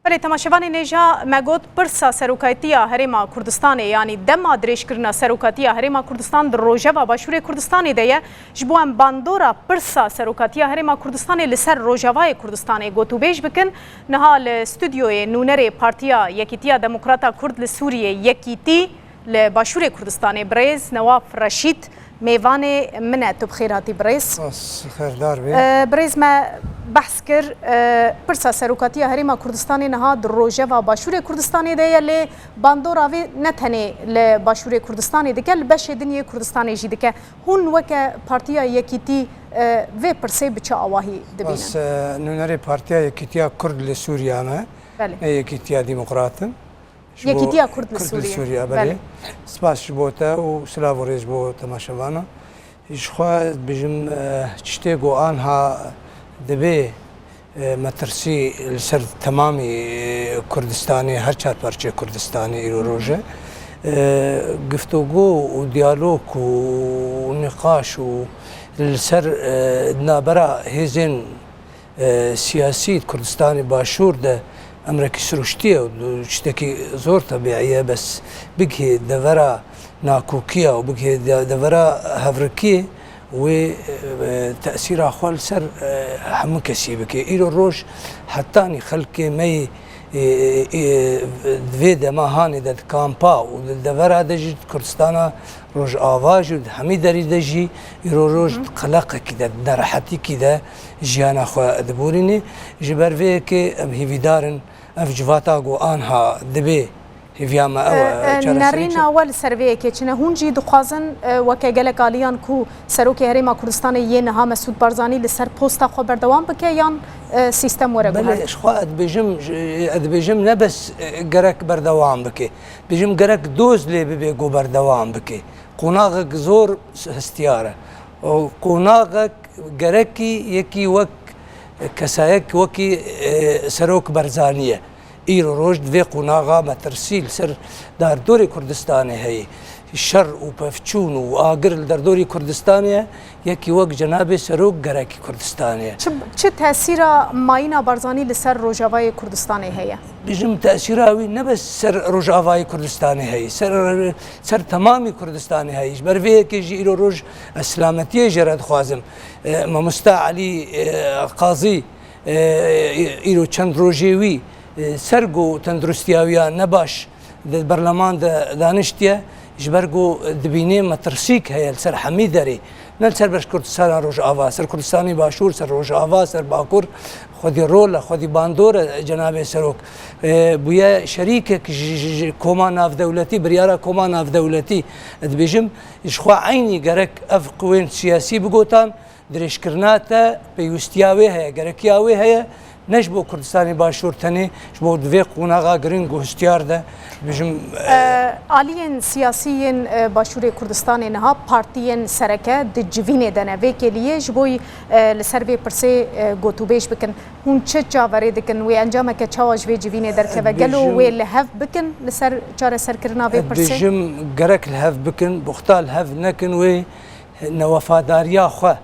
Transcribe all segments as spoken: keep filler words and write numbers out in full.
Belê, temaşevanên hêja, me got pirsa serokatiya Herêma Kurdistanê, yanî dema dirêjkirina serokatiya Herêma Kurdistan di rojeva Başûrê Kurdistanê de ye. Ji bo em bandora pirsa serokatiya Herêma Kurdistanê li ser rojavayê Kurdistanê gotûbêj bikin, niha li stûdyoyê nûnerê Partiya Yekîtiya Demokrata Kurd li Sûriyê, Yekîtî, li Başûrê Kurdistanê, birêz Newaf Reşîd, mêvanê min e. Tu bi xêr hatî, birêz. Spas, xêrdar bî. E, birêz, me behs kir, e, pirsa serokatiya Herêma Kurdistanê niha di rojeva Başûrê Kurdistanê de ye, lê bandora vê ne tenê li Başûrê Kurdistanê dike, li beşê din yê Kurdistanê jî dike. Hûn weke Partiya Yekîtî, e, vê pirsê bi çi awahî dibînin? Spas, e, nûnerê Partiya Yekîtiya Kurd li Sûriya me. Belê. Ne Yekîtiya Demokrat in. Ji bo Yekîtiya Kurd li Kurd li Sûriyê. Sûriye, belê. Belê. Spas ji bo te û silav û rêz ji bo temaşevana. Ji xwe dibêjim, eh, tiştê ku anha dibê, eh, metirsî li ser temamî, eh, Kurdistanê, her çar parçeyê Kurdistanê îro roj e. Eh, guftûgû û diyalog û nîqaş û li ser, eh, navbera hêzên e, siyasî Kurdistanê Başûr de emrekî siruştî ye û tiştekî zor tebîî ye, bes bigihê devera nakokî ya û bigihê de-, devera hevrikî wê, e, tesîra xwe li ser, e, hemû kesî bike. Îro roj hetanî xelkê me yê, e, e, di vê dema hanê de di kampa û di devera de jî di Kurdistana Rojava jî û di hemî derî de jî îro roj di qeleqekî de, di nerehetîkî de jiyana xwe diborînê. Ji ber vê yekê em hêvîdar in ev civata ku anha dibê hêviya me ew e, e, çareserî nerîna we li ser vê yekê çi ne? Hûn jî dixwazin, e, weke gelek aliyan ku Serokê Herêma Kurdistanê yê niha Mesûd Barzanî li ser posta xwe berdewam bike yan, e, sîstem were guhert? Belê, ji xwe ez dibêjim, ez dibêjim ne bes, e, gerek berdewam bike. Dibêjim gerek doz lê bibe ku berdewam bike. Qonaxek zor hestiyar e. Û qonaxek gerekî yekî wek kesayek wekî, e, Serok Barzanî ye. Îro roj di vê qonaxa metirsî li ser derdorê Kurdistanê heye. Şer û pevçûn û agir li derdorî Kurdistanê ye. Yekî wek cenabê Serok gerekî Kurdistanê ye. Çi, çi tesîra mayîna Barzanî li ser Rojavayê Kurdistanê heye? Bijim tesîra wî ne bes ser Rojavayê Kurdistanê heye, ser, ser temamî Kurdistanê heye. Ji ber vê yekê jî îro roj ez silametiyê jê re dixwazim. E, Mamosta Elî, e, Qazî, e, îro çend rojê wî, e, ser ku tenduristiya wî ya ne baş di berleman de daniştiye, ji ber ku dibînê metirsîk heye li ser hemî derê. Ne li ser Başkurdistana Rojava, ser Kurdistanê Başûr, ser Rojava, ser Bakur, xwedî rol e, xwedî bandor e cenabê Serok. E, bûye şerîkek ji, ji, ji koma navdewletî, biryara koma navdewletî. Ez dibêjim, ji xwe eynî gerek ev qwên siyasî bigotan, dirêjkirina te pêwîstiya wê heye, gerekiya wê heye, ne ji bo Kurdistanê Başûr tenê, ji bo di vê qonaxa giring û hestiyar de, bijim, e, E, aliyên siyasî yên, e, Başûrê Kurdistanê niha partiyên sereke di civînê de ne. Vê kêliyê ji bo, e, li ser vê pirsê, e, gotûbêj bikin. Hûn çi çaverê dikin? Wê encameke çawa ji vê civînê derkeve? Gelo Dibêjim wê li hev bikin li ser çareserkirina vê pirsê? Dibêjim gerek li hev bikin, buxta li hev nekin, wê newefadariya xwe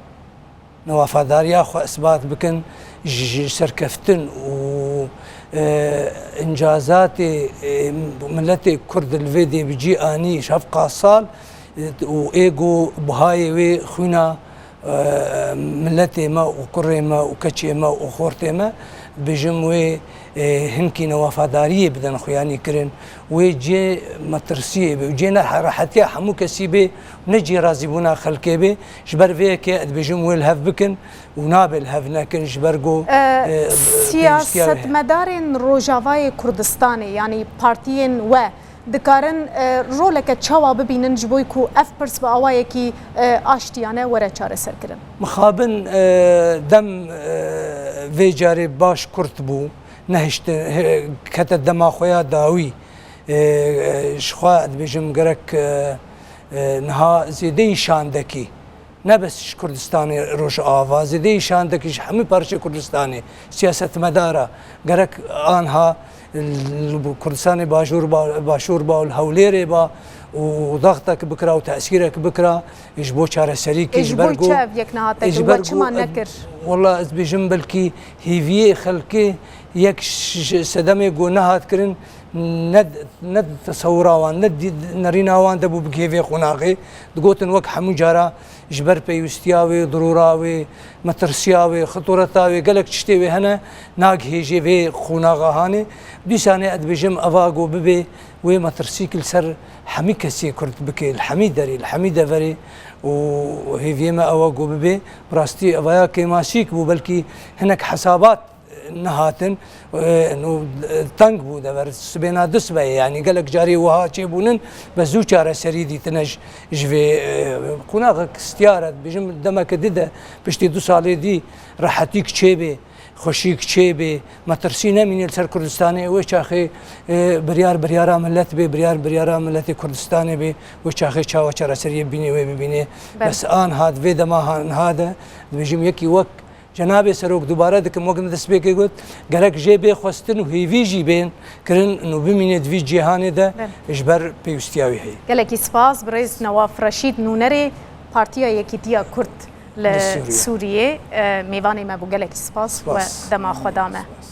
newefadariya xwe isbat bikin, ji, ji serkeftin û, e, încazatê, e, miletê Kurd li vê dê bi cî anî ji hevqa sal, e, û ê ku buhayê wê xwîna, e, miletê me û kurê me û keçê me û xortê me, bijim wê, e, hinkî newefadariyê bidin xuyanî kirin, wê cê metirsiyê bê û cê ne rehetiya hemû kesî bê û ne cê razîbûna xelkê bê. Ji ber vê yekê ez dibêjim wê li hev bikin û nabe li hev nekin ji ber ku, E, e, pêwîstiya wê heye. Siyasetmedarên Rojavayê Kurdistanê, yanî partiyên we, dikarin, e, roleke çawa bibînin ji bo ku ev pirs bi awayekî, e, aştiyane were çareserkirin? Mixabin, e, dem, e, vê carê baş kurt bû, nehiştin, he, kete dema xwe ya dawî. E, e, ji xwe dibêjim gerek, e, e, niha zêdeyî şandekî Ne bes ji Kurdistanê Rojava, zêdeyî şandekî ji hemî parçeyê Kurdistanê, siyasetmedara, gerek anha li Kurdistanê Bajûr ba-, Başûr ba û li Hewlêrê ba û dextek bikira û tesîrek bikira ji bo çareserîkê. Ê, ji ji bo ber ku çi ev yek nehat ji ber we çima ku nekir? Wela ez bêjim belkî hêviyê xelkê yek ji sedemê ku nehat kirin, ne, ne tesewira wan, ne dî-, nerîna wan de bû bigihê vê qonaxê. Digotin wek hemû cara ji ber pêwîstiya wê, dirûra wê, metirsiya wê, xitoreta wê, gelek tiştê wê hene, nagihêjê vê qonaxa hanê. Dîsanê ez dibêjim eva ku bibê wê metirsîk li ser hemî kesê Kurd bike, li hemî derê, li hemî deverê û hêviyê me ew e ku bibê. Bi rastî evaya kêmasîk bû, belkî hinek hesabat nehatin, e, no, e, teng bû dever, sibêna du sibe ye. Yanî gelek carî wiha çêbûnin, be zû çareserî dîtine ji, ji vê, e, qonaxek stiyar e, dibêjim demeke di de, piştî du salê dî rehetîk çêbê, xweşîk çêbê, metirsî nemîne li ser Kurdistanê, wê çaxê, e, biryar biryara millet bê, biryar biryara milletê Kurdistanê bê, wê çaxê çawa çareseriyê bibînê, wê bibînê. Bes anha di vê dema ha-, niha de, dibêjim yekî wek Cenabê Serok dubare dikim, wek min destpêkê got, gerek jê bê xwestin û hêvî jî bên kirin û bimîne di vî cîhanê de Bem. ji ber pêwîstiya wî heye. Gelekî spas, birêz Newaf Reşîd, nûnerê Partiya Yekîtiya Kurd li Li Sûriyê. Sûriyê, e, mêvanê me bû. Gelekî spas we Spas. dema xwe da me. Spas.